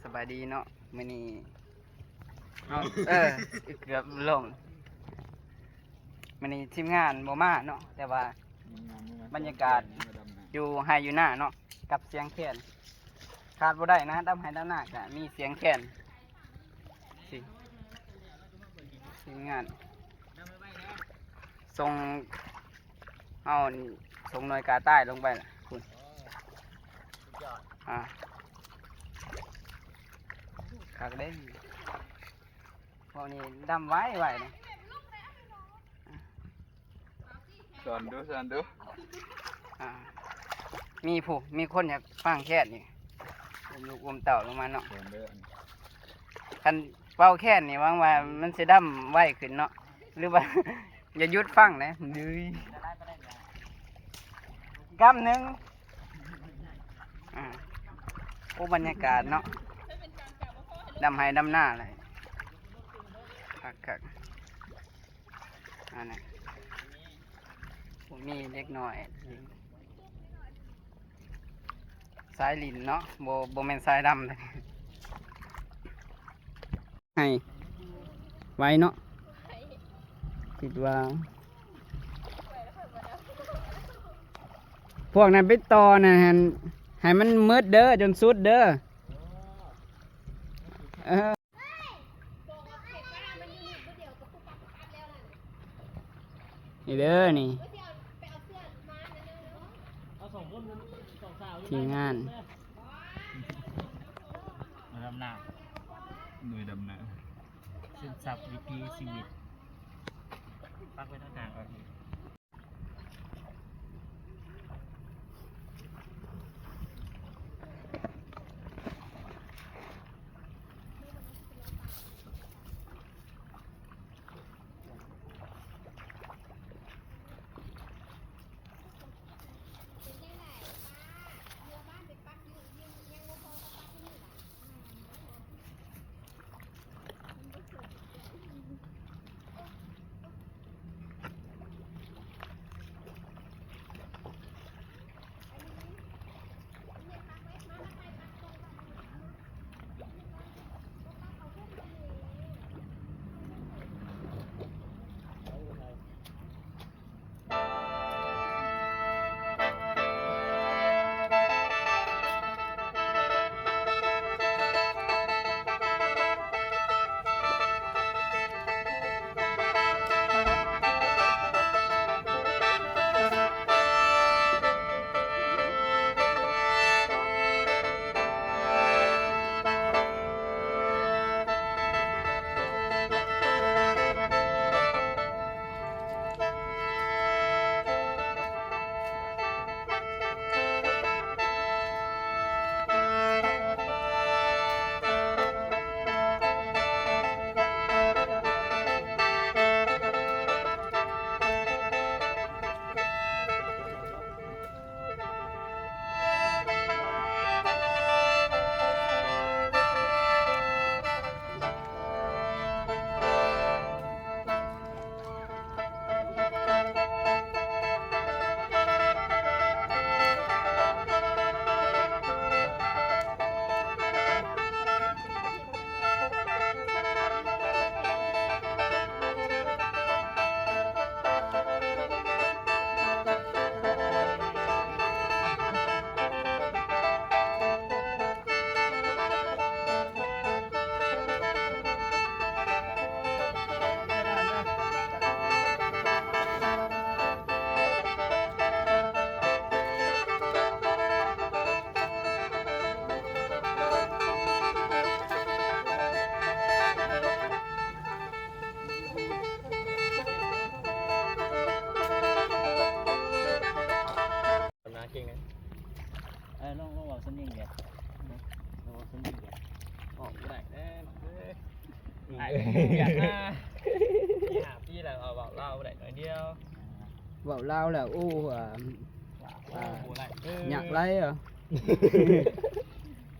ສະບາຍດີເນາະ ມື້ນີ້ເຮົາ ເອີ ເກືອບລົ້ມ. ມື້ນີ້ທີມງານບໍ່ມາເນາະ ແຕ່ວ່າບັນຍາກາດຢູ່ໄຮ່ຢູ່ນາເນາະ ກັບສຽງແຄນ ຂາດບໍ່ໄດ້ນະ ດຳໄຮ່ດຳນາກະມີສຽງແຄນ. ທີມງານສົ່ງ ເຮົານີ້ສົ່ງໜ່ວຍກາຕ່າຍລົງໄປລະພຸ້ນ. ອ່າ ຄັກເດ້ ພວກນີ້ດຳໄວໆນະ. ສອນດູ ສອນດູ. ອ່າ ມີຜູ້ ມີຄົນຢາກຟັງແຄນນີ້ ອຸ້ມລູກອຸ້ມເຕົ້າລົງມາເນາະ. ຄັນເປົ່າແຄນນີ້ຫວັງວ່າມັນຊິດຳໄວຂຶ້ນເນາະ ຫຼືວ່າຢ່າຢຸດຟັງແຫຼະ. ກຳໜຶ່ງ. ອ່າ ໂອ້ ບັນຍາກາດເນາະ ດຳໄຮ່ດຳນາເລີຍ ຄັກໆ. ອັນນັ້ນ ໂອ້ ມີເດັກນ້ອຍ ສາຍຫຼິ້ນເນາະ ບໍ່ ບໍ່ແມ່ນສາຍດຳເດ້. ໃຫ້ໄວເນາະ ຄິດວ່າ ພວກນັ້ນໄປຕໍ່ນັ້ນ ໃຫ້ມັນໝົດເດີ ຈົນສຸດເດີ. ເອີ ນີ້ເດີນີ້ ທີມງານ ໜ່ວຍດຳນາ ໜ່ວຍດຳນາ ຊຶມຊັບວິຖີຊີວິດ ປັກໄວ້ທາງກາງກ່ອນ. ນາເກັ່ງເດ້. ເອີ ລອງ ລອງເວົ້າສຳນຽງວຽດ ລອງເວົ້າສຳນຽງວຽດ. ເວົ້າບໍ່ໄດ້ເດ້ນ້ອງເອີຍ. ອືມ ອ້າຍເປັນຄົນວຽດນາ ຫ້າປີແລ້ວ ເວົ້າລາວບໍ່ໄດ້ໜ້ອຍດຽວ. ເວົ້າລາວແລ້ວ ໂອ້ ອ່າ ໂອ້ ບໍ່ໄດ້ເດີ ຍາກຫຼາຍເອີ.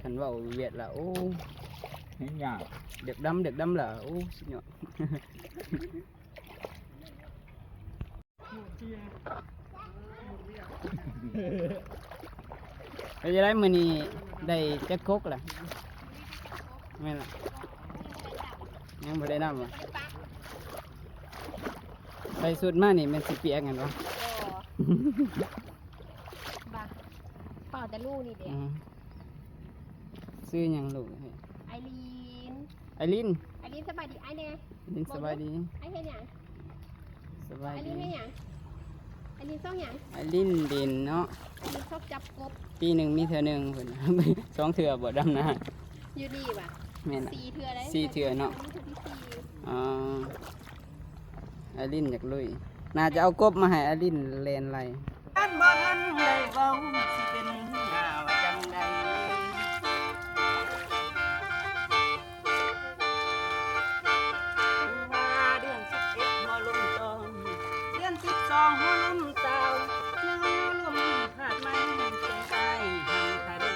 ຄັນເວົ້າວຽດລະ ໂອ້ ແຮງຍາກ ເດັກດຳ ເດັກດຳລະ ໂອ້ ສຸດຍອດ. ເປັນຈັ່ງໃດມື້ນີ້ ໄດ້ຈັກກົກລະ? ແມ່ນລະ ຍັງບໍ່ໄດ້ນ້ຳຫວາ? ໃສ່ຊຸດມານີ້ແມ່ນຊິປຽກແມ່ນບໍ່? ບໍ່ ບໍ່ ເປົ່າແຕ່ລູກນີ້ເດ້. ອືມ ຊື່ຫຍັງລູກ? ໄອລີນ. ໄອລິນ ໄອລິນ ສະບາຍດີອ້າຍແດ່. ໄອລິນ ສະບາຍດີ. ອ້າຍເຮັດຫຍັງ? ສະບາຍດີ. ໄອລິນເຮັດຫຍັງ? ໄອລິນຊອກຫຍັງ? ໄອລິນຫຼິ້ນເນາະ. ໄອລິນຊອກຈັບກົບ. ປີໜຶ່ງມີເທື່ອໜຶ່ງພຸ້ນ ສອງເທື່ອບໍ່ ດຳນາ? ຢູ່ນີ້ຫວາ? ແມ່ນລະ ສີ່ເທື່ອໄດ໋. ສີ່ເທື່ອເນາະ. ອໍ ໄອລິນຢາກລຸຍ ໜ້າຈະເອົາກົບມາໃຫ້ໄອລິນແລ່ນໄລ່. ຄັນບໍ່ທັນໄດ້ເວົ້າ ຊິເປັນໜ້າວ່າຈັ່ງໃດ? ວ່າເດືອນສິບເອັດຫົວລົມຕອນ ເດືອນສິບສອງຫົວລົມຕາວ ຍັງຫົວລົມພາດໄມ້ ແຕ່ອ້າຍຫັນຄະເດີ.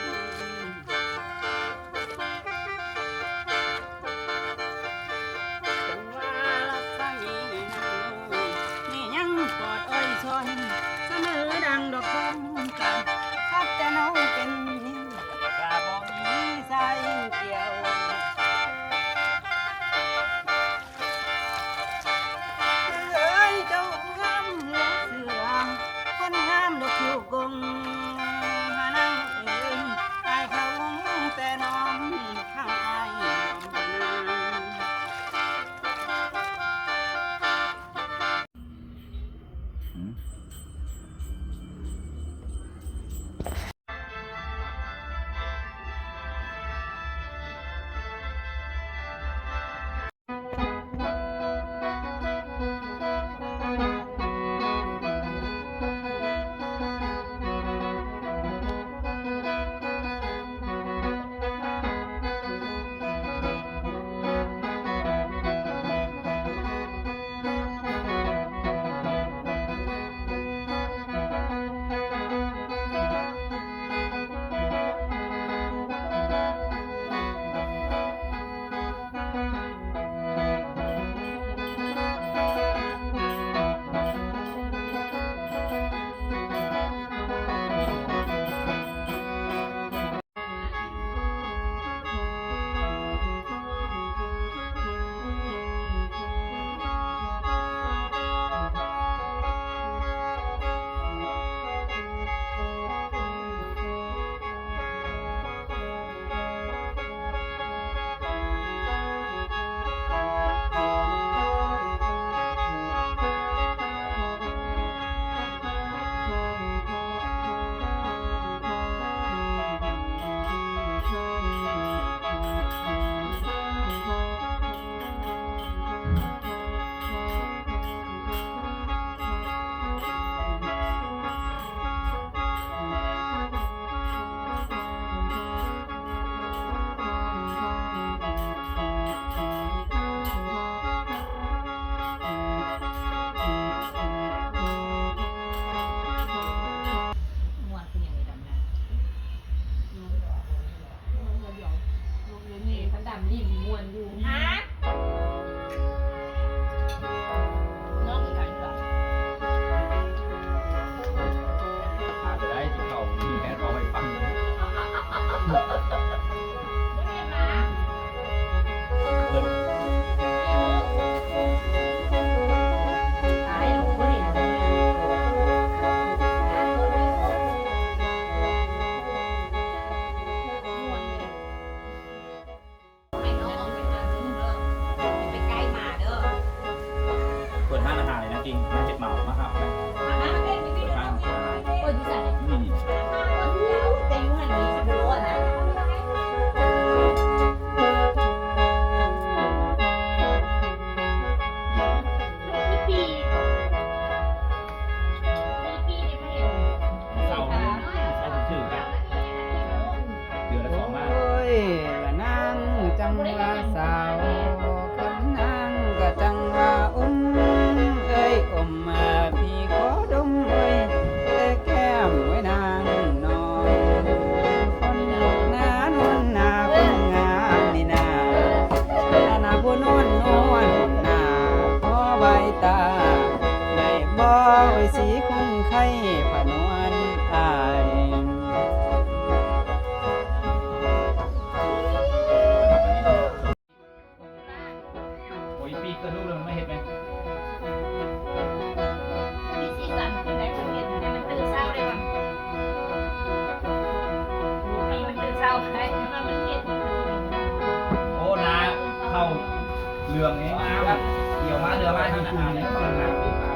ຈັງວ່າລັດສະໝີນາງໂນ ມີຫຍັງປອດອ້ອຍຊ່ອຍ ສະເໜີດັ່ງດອກຄຳການ ຄັດແຕ່ເນົາເປັນ ກະບໍ່ມີສາຍກ່ຽວ. ເອີຍ ເຈົ້າງາມເຫຼືອເຊື່ອ ຄົນງາມດອກຄິວກົງ ຫານາງເອີຍ ອ້າຍເຂົາແຕ່ນ້ອງ ເຮົາອ້າຍຍອມນາງ. ຫືມ? ເປີດຮ້ານອາຫານເລີຍນາກິງ ນາເຈັບເມົາມາຫາ ເປີດຮ້ານອາຫານ ເປີດຢູ່ໃສ? ເຊົາ ເຊົາຖືກໆ ເດືອນລະສອງລ້ານ. ໂອ້ຍ ລະນາງຈັ່ງວ່າສາວ ຄັນນາງກະຈັ່ງວ່າອຸ່ນ ເອີຍ ອົມມາພີ່ຂໍດົມ ໂອ້ຍ ແຕ່ແກ້ມ ໂອ້ຍ ນາງນ້ອງ ຄົນນານວນນາ ຄົນງາມນີ້ນາ ນາ ນາຜູ້ນວນ ນວນນາ ຂໍໄຫວ້ຕາ ໄດ້ບໍ່ ໂອ້ຍ ສີຄຸນໄຄ ພະນວນອ້າຍ. ໂອ້ ໜ້າເຂົ້າເຫຼືອງແຮງງາມ ດຽວມາເຫຼືອມາກິນອາຫານແລ້ວ ເບິ່ງນະ.